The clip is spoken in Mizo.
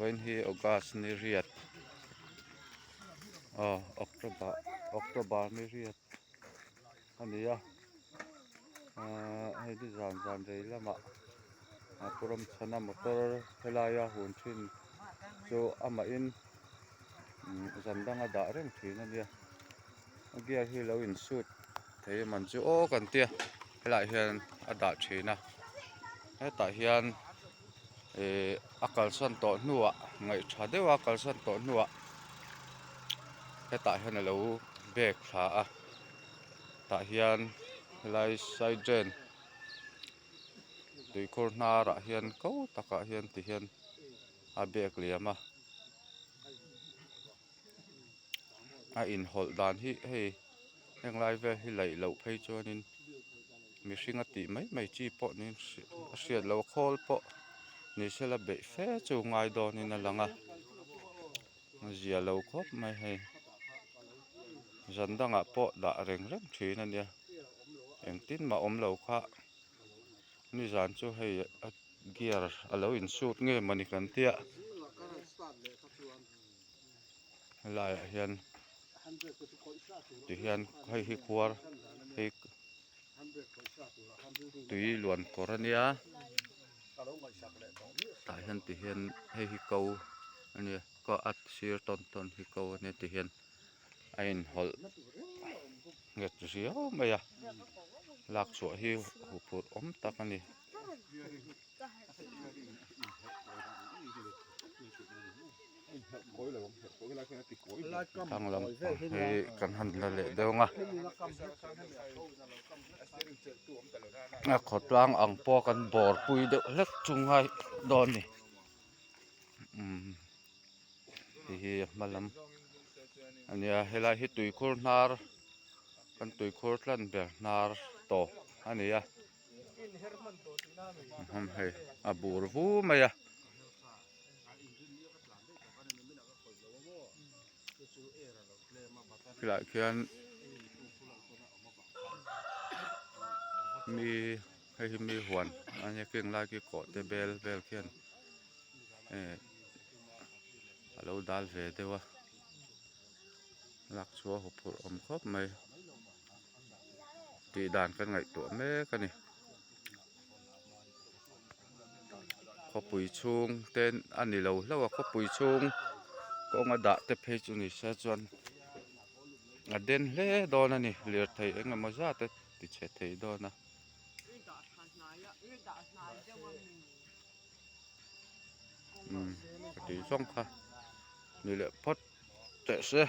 Vawiin hi August ni riat aw October October ni riat a ni a ahh hei hi zan zan rei lamah a pu Ramchhana motor helaia hun thin chu amahin zan danga dah reng thin a nia a gear hi lo insut thei a man chu aw kan tia helaiah hian a dah thin a hetah hian ihh a kalsan tawh hnuah ngaih tha deuh a kalsan tawh hnuah hetah hian alo bag thla a tah hian helai side drain tuikhur hnarah hian ko takah hian ti hian a bag liam a a inhawlh dan hi hei heng lai vel hi laih loh phei chuanin mihring a tih mai mai chi pawh niin a hriat loh a khawl pawh ni sela beih fe chu ngai dawnin a lang a a zia lo khawp mai hei zan dangah pawh dah reng reng thin a nia engtin mah awm lo kha nizan chu hei a gear a lo insut nge mawni kan tia helaiah hian tihian hei hi khuar hei tui luan kawr a nia tah hian tihian hei hi ko a nia ko a sir tawn tawn hi ko a nia tihian a inhawlh nghet riau mai a lak chhuah hi huphurh awm tak a ni. Thlang lam pang hi kan han la leh deuh ang a a khawtlang ang pawh kan bawr pui deuh hlek chu ngai dawn a ni umm hei hi a hma lam a nia helai hi tuikhur hnar kan tuikhur tlan ber hnar tawp a ni a hei a bur vu mai a. Khilaiah khian mi hei hi mi huan a nia kheng lai khi kawh te bel vel khian eh a lo dal ve deuh a lak chu a huphurh awm khawp mai tih dan kan ngaihtuah mek a ni. Khawpui chhung te a ni lo hlauh a khawpui chhung kawnga dah te phei chu ni se chuan a den hle dawn a ni lirthei eng emaw zat a ti chhe thei dawn a. Umm ka tih zawng kha ni leh phawt teh se.